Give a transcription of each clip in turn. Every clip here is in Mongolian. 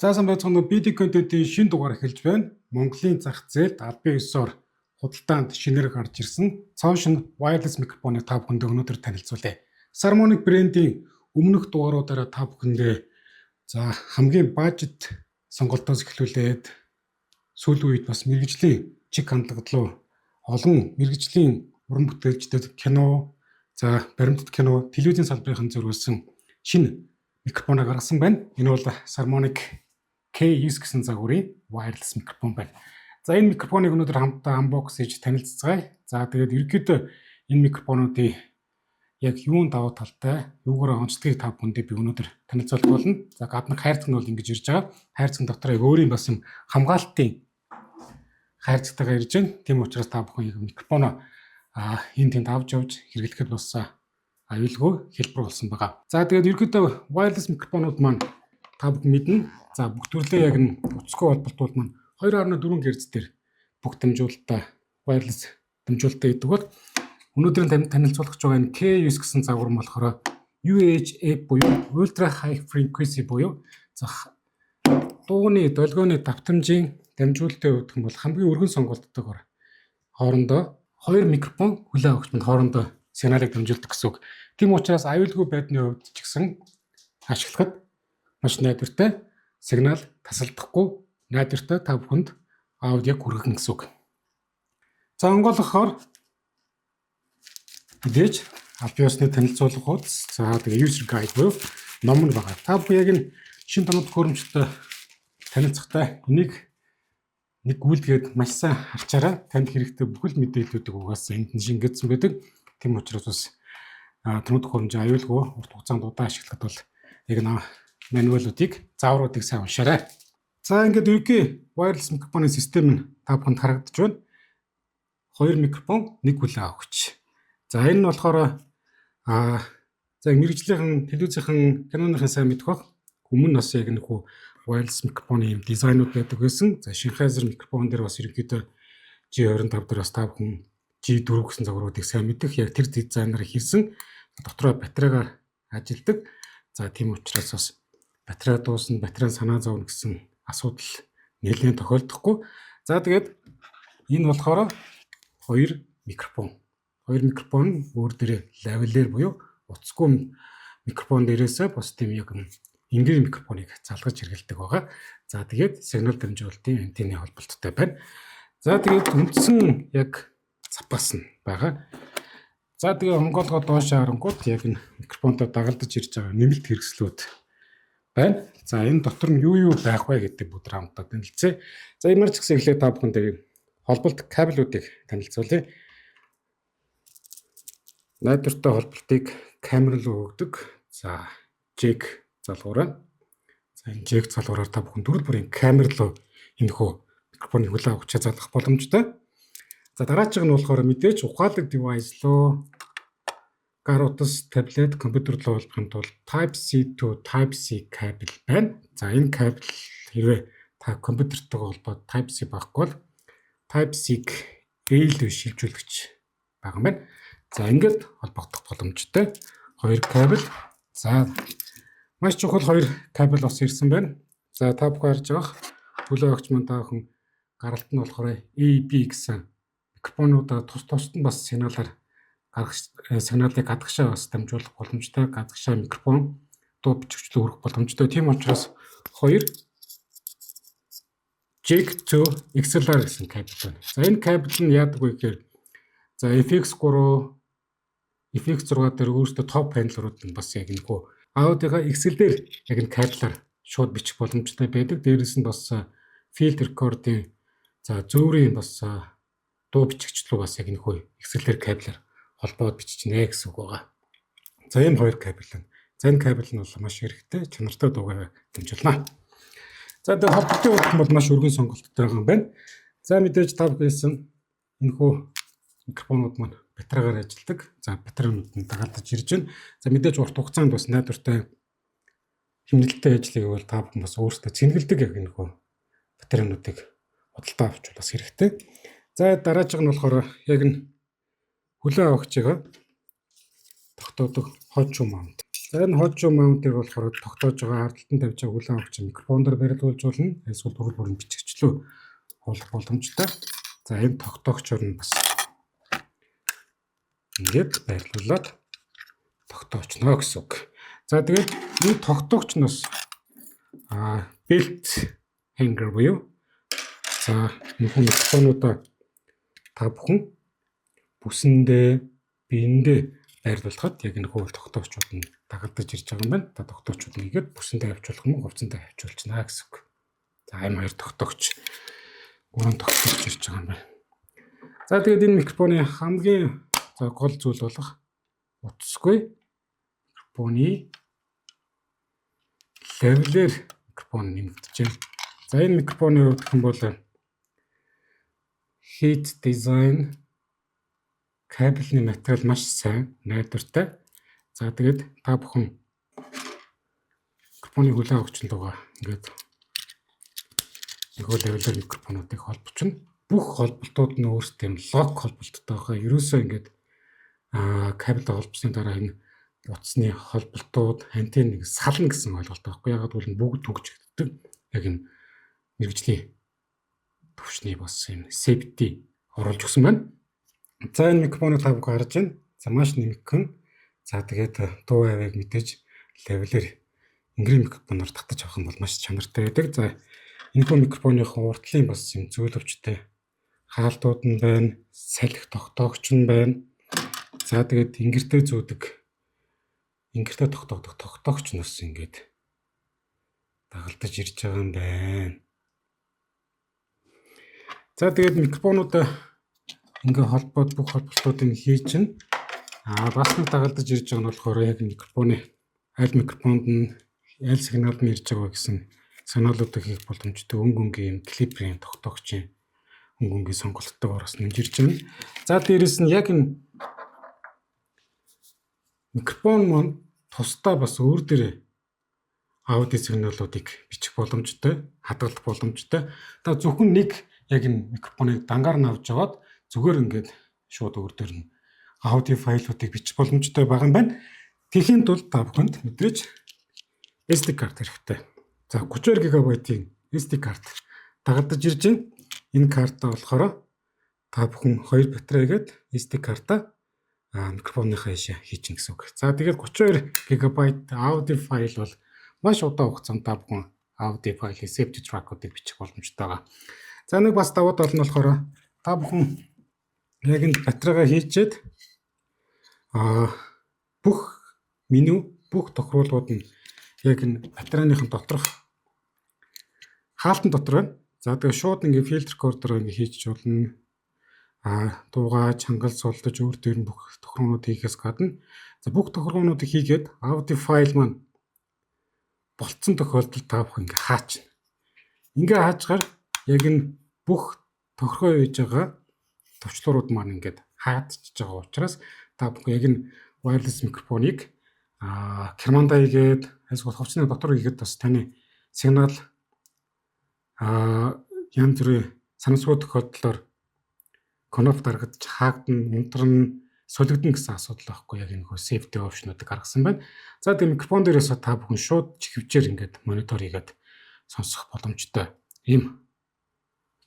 За, сайн байцгаана уу? BD Content-ийн шинэ дугаар эхэлж байна. Монголын зах зээлд албан ёсоор худалдаанд шинээр гарч ирсэн Caotion wireless микрофоныг та бүхэндээ өнөөдөр танилцуулъя. Saramonic брендийн өмнөх дугааруудаараа та бүхэндээ за хамгийн budget сонголтоос эхлүүлээд сүүлийн үед бас мэргэжлийн чиг хандлага руу, олон мэргэжлийн уран бүтээлчдэд кино, за баримтат кино, телевизийн салбарын зориулсан шинэ микрофоныг гаргасан байна. Энэ бол Saramonic K9 гэсэн загварын wireless микрофон байна. За, энэ микрофоныг өнөөдөр хамтдаа unbox хийж танилцацгаая. За, тэгээд ерөнхийдөө энэ микрофонуудын яг юун давуу талтай, юугаар онцлогийг та бүхэндээ би өнөөдөр танилцуулах болно. За, гаднах хайрцаг нь бол ингэж ирж байгаа. Хайрцаг дотор яг өөрийн бас юм хамгаалтын хайрцагтайгаа ирж байна. Тийм учраас та бүхэн яг микрофоноо энэ тэнд авч явж хэрэглэхэд бас аюулгүй хэлбэр болсон байгаа. За, тэгээд ерөнхийдөө wireless микрофонууд маань та бүхэн мэднэ. За, бүх төрлөө яг нь утасгүй холболтууд маань 2.4 Гц дээр бүх дамжуулалтаа, wireless дамжуулалтаа гэдэг бол өнөөдрийн танилцуулах гэж байгаа энэ K9 гэсэн загвар нь болохоор UHF буюу Ultra High Frequency буюу за дууны долгионы давтамжийн дамжуулалтын хувьд юм бол хамгийн өргөн сонголттойгоор хоорондоо хоёр микрофон, хүлээн авахч манд хоорондоо сигналыг дамжуулдаг гэсэн үг. Тийм учраас аюулгүй байдлын хувьд ч гэсэн ашиглахад маш найдвартай, сигнал тасалдахгүй, найдвартай та бүхэнд аудиог хүргэн гэсэн үг. За, онгойлгохоор мэдээж албан ёсны танилцуулга хуудас, за тэгээ user guide буюу ном нь байгаа. Та бүхэн яг энэ шинэ тоног төхөөрөмжтэй танилцахдаа энийг нэг гүйлгээд маш сайн харчаараа, танд хэрэгтэй бүхэл мэдээллүүдийг угаасаа энд нь шингээсэн байдаг. Тийм учраас бас тоног төхөөрөмжийн аюулгүй урт хугацаанд удаан ашиглахад бол яг нэг manual уудыг, заавруудыг сайн уншаарай. За, ингээд ерөнхий wireless микрофоны систем нь та бүхэнд харагдаж байна. Хоёр микрофон, нэг хүлээн авахч. За, энэ нь болохоор за мэргэжлийнхэн, телевизийнхэн, киноныхын сайн мэдэх бах. Өмнө нь бас яг нэг хүү wireless микрофоны юм дизайнууд байдаг байсан. За, Sennheiser микрофон дээр бас ерөнхийдөө G25 дээр бас та бүхэн G4 гэсэн загваруудыг сайн мэдэх. Яг тэр дизайнаар хийсэн. Дотроо батарейгаар ажилладаг. За, тийм учраас бас батарей дуусна, батарей санаа зовно гэсэн асуудал нэлээд тохиолдохгүй. За, тэгээд энэ болохоор хоёр микрофон. Хоёр микрофон өөр дээрээ lavalier буюу утасгүй микрофон дээрээсээ бас тийм яг энгийн микрофоныг залгаж хэрэглэдэг байгаа. За, тэгээд сигнал дамжуулалтын антенны холболттой байна. За, тэгээд үндсэн яг запас нь байгаа. За, тэгээ онгойлгоо доош харангуут яг энэ микрофонтой дагалдаж ирж байгаа нэмэлт хэрэгслүүд байна. За, энэ дотор нь юу юу байх вэ гэдэг бүгд хамтдаа танилцъя. За, ямар ч гэсэн эхлээд та бүхэндээ холболт кабелүүдийг танилцуулъя. Найдвартай холболтыг камер руу өгдөг. За, jack залгуур байна. За, энэ jack залгуураар та бүхэн төрөл бүрийн камер руу энэхүү микрофоны хүлээн авахчаа залгах боломжтой. За, дараачих нь болохоор мэдээж ухаалаг device руу, гар утас, таблет, компьютер руу холбохын тулд Type-C to Type-C кабель байна. За, энэ кабель хэрвээ та компьютертэйгээ холбоод Type-C байхгүй бол Type-C A рүү шилжүүлэгч байгаа юм байна. За, ингээд холбогдох боломжтой. Хоёр кабель. За, маш чухал хоёр кабель бас ирсэн байна. За, та бүхэн харж байгаа хүлээн авагч маань та бүхэн гаралт нь болохоор A, B гэсэн микрофонуудаа тус тусад нь бас сигналаар гаргах, сигналыг гадагшаа бас дамжуулах боломжтой. Гадагшаа микрофон, дуу бичигчлээ хүргэх боломжтой. Тийм учраас хоёр Jack to XLR гэсэн кабель байна. За, энэ кабель нь яадаг вэ гэхээр за FX3, FX6 дээр өөртөө top handler ууд нь бас яг энэ хүү аудиога XLR яг энэ кабелаар шууд бичих боломжтой байдаг. Дээрээс нь бас field record-ийн, за зөөврийн бас дуу бичигчлүү бас яг энэ хүү XLR кабелаар холбоод биччихнэ гэсэн үг байгаа. За, ийм хоёр кабель байна. За, энэ кабель нь бол маш хэрэгтэй, чанартай дуугаа дамжуулна. За, тэгээ холболтын хувьд бол маш өргөн сонголттой байгаа юм байна. За, мэдээж та бүхэн хэлсэн энэхүү микрофонууд маань батарейгаар ажилладаг. За, батарейнууд нь дагалдаж ирж байна. За, мэдээж урт хугацаанд бас найдвартай хэмнэлттэй ажиллах бол та бүхэн бас өөрсдөө цэнгэлдэг яг энэхүү батарейнуудыг худалдаа авч бас хэрэгтэй. За, дараачих нь болохоор яг нь хүлээн авахчгаа тогтоодог хожуу mount. За, энэ хожуу mount-ыг болохоор тогтоож байгаа, ардталт нь тавьж байгаа хүлээн авахч микрофон дээр барилуулж болно. Эсвэл төрөл бүрийн бичигчлүү болох боломжтой. За, энэ тогтоогчоор нь бас ингээд байрлуулад тогтоочно гэсэн үг. За, тэгээд энэ тогтоогч нь бас belt hanger буюу за энэ микрофонуудаа та бүхэн бүсэндээ, биендээ байрлуулахад яг энэ хөө тогтоогчууд нь дагалдаж ирж байгаа юм байна. Та тогтоогчууд нь игээд бүсэндээ авчуулах юм уу, хувцсандаа авчуулчихна гэсэн үг. За, энэ хоёр тогтоогч, гурван тогтоогч ирж байгаа юм байна. За, тэгээд энэ микрофоны хамгийн за гол зүйл болох утасгүй микрофоны lavalier микрофон нэмэгдэж байна. За, энэ микрофоны хувьд гэх юм бол heat design, кабельний материал маш сайн, найдвартай. За, тэгээд та бүхэн микрофоны хүлээн авахчин руугаа ингээд нөгөө lavalier микрофонуудыг холбочихно. Бүх холболтууд нь өөрсдөө юм lock холболттой байгаа. Ерөөсөө ингээд кабель холбосны дараа энэ утасны холболтууд, антенн нэг сална гэсэн ойлголт байхгүй. Яагаад гэвэл бүгд түгжигддэг. Яг энэ мэргэжлийн төвшний бас юм safety оруулж өгсөн байна. За, энэ микрофоныг та бүхэн харж байна. За, маш нэмэгхэн. За, тэгээд дуу авиаг мэдээж lavalier энгийн микрофоноор татаж авах юм бол маш чанартай байдаг. За, энэхүү микрофоныхон урдлын бас юм зөөлөвчтэй хаалтууд нь байна, салхи тогтоогч нь байна. За, тэгээд ингэртэй зүүдэг, ингэртэй тогтоогдох тогтоогч нь бас ингээд дагалдаж ирж байгаа юм байна. За, тэгээд микрофонуудаа ингээ холбоод бүх холболтуудыг хий чинь бас нэг дагалдаж ирж байгаа нь болохоор яг микрофоны аль микрофонд нь аль сигнал нь ирж байгаа гэсэн сигналуудыг хийх боломжтой өнгө өнгийн юм клиперийн тогтоогчийн өнгө өнгийн сонголттойгоор бас нэмж ирж байна. За, дээрэс нь яг энэ микрофон маань тусдаа бас өөр дээрээ аудио сигналуудыг бичих боломжтой, хадгалах боломжтой. Та зөвхөн нэг яг энэ микрофоныг дангаар нь авч яваад зүгээр ингээд шууд өөр дээр нь аудио файлуудыг бичих боломжтой байгаа юм байна. Тэхийн тулд та бүхэнд мэдээж SD карт хэрэгтэй. За, 32 ГБ-ийн SD карт дагалдаж ирж байна. Энэ картаа болохоор та бүхэн хоёр батарей гээд SD картаа микрофоныхаа ийшээ хийчин гэсэн үг. За, тэгээд 32 ГБ аудио файл бол маш удаан хугацаанд та бүхэн аудио файлыг, safety track-уудыг бичих боломжтой байгаа. За, нэг бас давуу тал нь болохоор та бүхэн яг энэ батарейгаа хийчээд бүх меню, бүх тохируулгууд нь яг энэ батарейныхын доторх хаалтан дотор байна. За, тэгээ шууд ингээ field recorder ингээ хийж болно. Дуугаа чангалж сулдаж өөр дээр нь бүх тохируулгууд хийхээс гадна, за, бүх тохируулгуудыг хийгээд аудио файл маань болцсон тохиолдолд та бүхэн ингээ хаачна. Ингээ хаачгаар яг энэ бүх тохиргоо хийж байгаа товчлуурууд маань ингээд хаагдчихж байгаа учраас та бүхэн яг энэ wireless микрофоныг керманда хийгээд эсвэл хувцсны дотор хийгээд бас таны сигнал янз бүрийн санамсаргүй тохиолдлоор кноп дарагдаж хаагдана, унтарна, солигдоно гэсэн асуудал байхгүй, яг энэ хөө safety option-уудыг гаргасан байна. За, тэгээ микрофон дээрээс та бүхэн шууд чихвчээр ингээд монитор хийгээд сонсох боломжтой ийм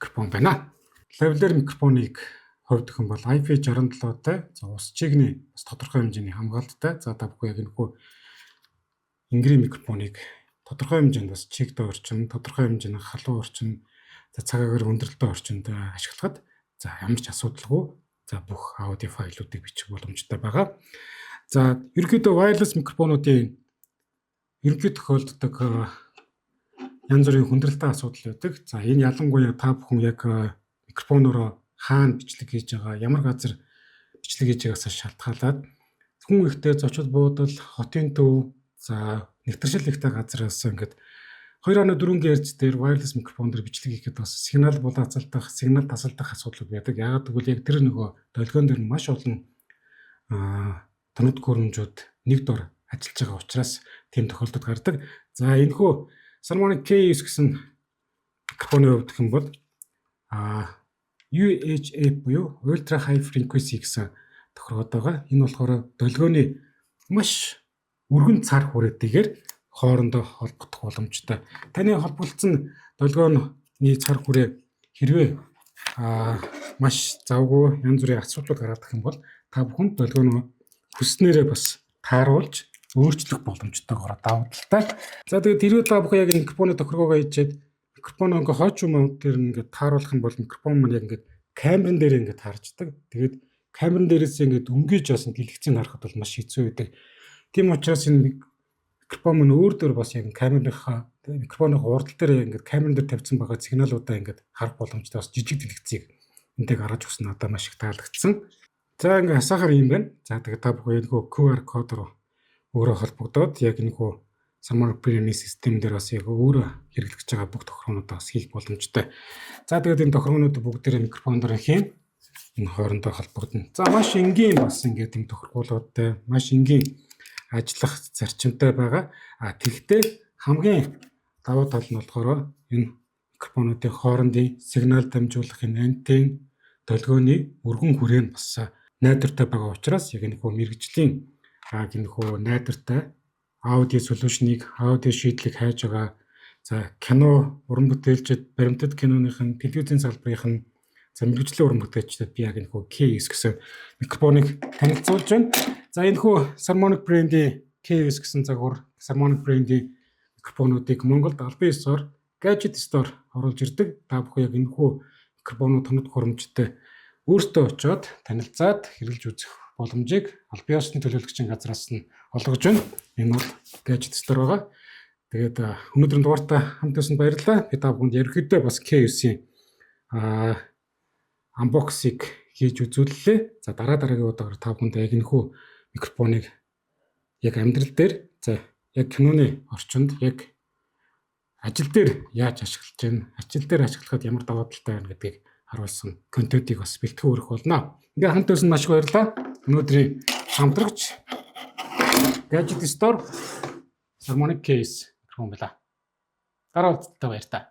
микрофон байна. Lavalier микрофоныг хувьд гэх юм бол IP67-тай, за, ус чигний бас тодорхой хэмжээний хамгаалттай. За, та бүхэн яг энэ хүү энгийн микрофоныг тодорхой хэмжээнд бас чигтэй орчин, тодорхой хэмжээний халуун орчин, за, цаг агаар хүндрэлтэй орчинд ашиглахад, за, ямар ч асуудалгүй, за, бүх аудио файлуудыг бичих боломжтой байгаа. За, ерөнхийдөө wireless микрофонуудын ерөнхий тохиолддог янз бүрийн хүндрэлтэй асуудал байдаг. За, энэ ялангуяа та бүхэн яг микрофоноороо хаана бичлэг хийж байгаа, ямар газар бичлэг хийж байгаас шалтгаалаад хүн ихтэй зочид буудал, хотын төв, за, нэгтэршил ихтэй газараас ингээд 2.4 ГГц дээр wireless микрофон дээр бичлэг хийхэд бас сигнал булаацалдах, сигнал тасалдах асуудал байдаг. Яагаад гэвэл яг тэр нөгөө долгион дээр маш олон тоног төхөөрөмжүүд нэг дор ажиллаж байгаа учраас тийм тохиолдол гардаг. За, энэхүү Saramonic K9 гэсэн микрофоны хувьд гэх юм бол UHF буюу Ultra High Frequency гэсэн тохиргоотой байгаа. Энэ болохоор долгионы маш өргөн цар хүрээтэйгээр хоорондоо холбогдох боломжтой. Таны холбогдсон долгионы цар хүрээ хэрвээ маш завгүй янз бүрийн асуудал гаргадаг юм бол та бүхэн долгионоо хүснээрээ бас тааруулж өөрчлөх боломжтойгоор давуу талтай. За, тэгээд хэрвээ та бүхэн яг микрофоны тохиргоогоо хийчихэд микрофон ингээ хойч юм дээр ингээд тааруулах юм бол микрофон маань яг ингээд камерын дээр ингээд таарчдаг. Тэгээд камерын дээрээс ингээд өнгөж бас дэлгэцийг харахад бол маш хэцүү байдаг. Тийм учраас энэ микрофон маань өөр дөр бас яг камерынхаа, микрофоны урдал дээр ингээд камерын дээр тавьсан байгаа сигналуудаа ингээд харах боломжтой бас жижиг дэлгэцийг энтэй гаргаж өгсөн надад маш их таалагдсан. За, ингээд хасаахаар юм байна. За, тэгээд та бүхэн энэ QR код руу өөрөө холбогдоод яг энэ хүү Saarmonic брендийн систем дээр бас яг өөрөө хэрэглэж байгаа бүх тохиргоонуудаа бас хийх боломжтой. За, тэгээд энэ тохиргоонуудыг бүгдээрээ микрофон дээр хийн энэ хоорондоо холбогдоно. За, маш энгийн бас ингээд юм тохиргоолуудтай, маш энгийн ажиллах зарчимтай байгаа. А тэгвэл хамгийн давуу тал нь болохоор энэ микрофонуудын хоорондын сигнал дамжуулах энэ антен долгионы өргөн хүрээ нь бас найдвартай байгаа учраас яг энэ хүү мэргэжлийн энэ хүү найдвартай аудио solution ыг, аудио шийдлийг хайж байгаа, за, кино уран бүтээлчид, баримтат киноных нь, телевизийн салбарын нь, за, мэргэжлийн уран бүтээлчдэд би яг энэ хүү K9 гэсэн микрофоныг танилцуулж байна. За, энэ хүү Saarmonic брендийн K9 гэсэн загвар, Saarmonic брендийн микрофонуудыг Монголд албан ёсоор Gadget Store оруулж ирдэг. Та бүхэн яг энэ хүү микрофонууд тоног төхөөрөмжтэй өөртөө очиод танилцаад хэрэглэж үзэх боломжийг албан ёсны төлөөлөгчийн газраас нь олгож байна. Энэ бол Gadget Store байгаа. Тэгээд өнөөдрийн дугаартаа хамт байсанд баярлалаа. Би та бүхэнд ерөнхийдөө бас K9-ийн unbox ыг хийж үзүүллээ. За, дараа дараагийн удаагаар та бүхэнд яг энэ хүү микрофоныг яг амьдрал дээр, за, яг киноны орчинд, яг ажил дээр яаж ашиглаж байна, ажил дээр ашиглахад ямар давуу талтай байна гэдгийг харуулсан контентыг бас бэлтгэн өргөх болно. Ингээ хамт байсан маш их баярлалаа. Өнөөдрийн хамтрагч Gadget Store, Saarmonic K9 микрофон байлаа. Дараа уулзалтаа баяртай.